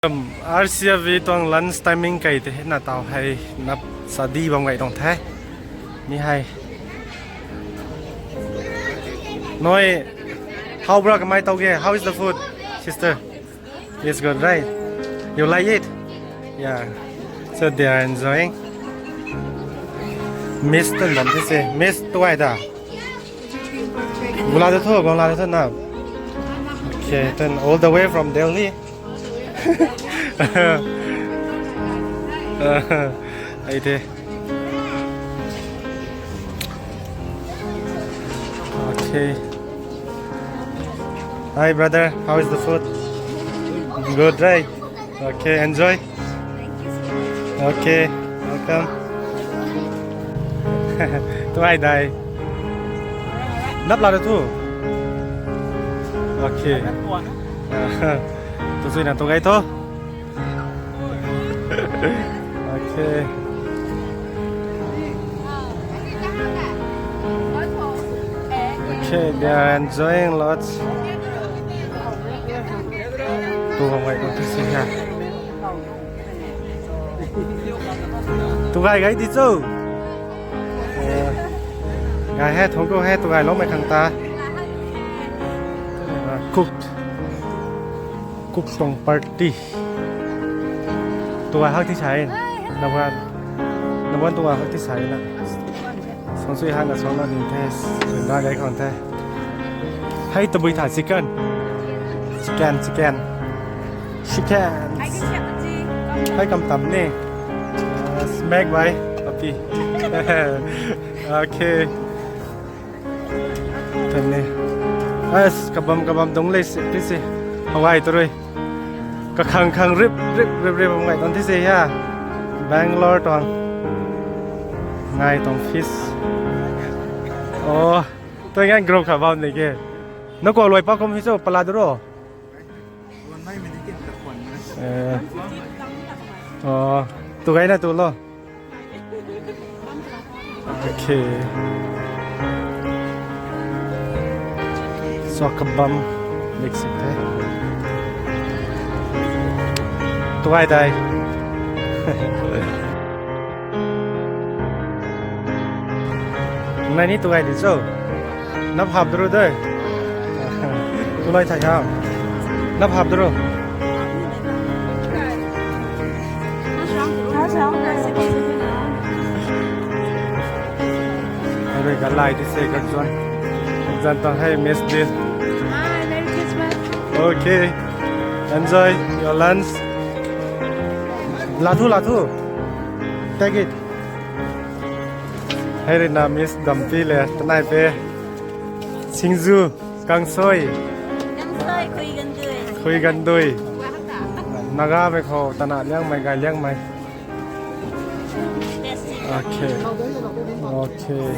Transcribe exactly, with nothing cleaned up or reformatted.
R C F V tuang lunch timing kai te na tau hei nap sadi bam gai tuang the. Mi hei. Noi, how bra kamai tau ge? How is the food, sister? It's good, right? You like it? Yeah. So they are enjoying. Miss tun bam the se. Miss tuai da. Bula de thu, bula de thu na. Okay, then all the way from Delhi. Ai te. Okay. Hi, brother. How is the food? Good, right? Okay, enjoy. Okay, welcome. Tuai dai. Nap la thu. Okay. Tu sui na tu gai tho. Okay. Okay, they are enjoying lots. Tu bam gai tuang the se ha. Tu gai gai di cho. Gai he, thong ko he, tu gai lou mei khang ta. Cook. Cook tuang party. Tu gai hak ti sai. Number one. Number one tu gai hak ti sai na. Song sui hak na song na ding the. Sui na gai khang the. Hei tabui tha chicken. Chicken, chicken. Chicken. Hei kam tam ni. Smack by papi. Okay. Thank you. As kabam kabam dong le si ti si. Hawaii tu rui. Kakhang khang rip rip rip rip bam gai tuang the se ha. Bangalore tuang. Ngai tuang fish. Oh, tu ngan group kha bam ni ke. Na ko loi pa kum hi cho pala duro. Eh. Oh, tu gai na tu lo. Okay. So kabam mix the. Tuai dai. Nai ni tuai di cho. Nap hap duru dai. Tulai thai ha. Nap hap duru. Hei rui ka lai ti se kan chuan. Zan tang hei mess deal. Hi, Merry Christmas. Okay. Enjoy your lunch. Lathu, lathu. Take it. Hei rui na miss dampi le tanai pe. Singju, kangsoi. Kangsoi, khui gandui. Khui gandui. Naga mei khou tana liangmei gai liangmei. Okay. Okay.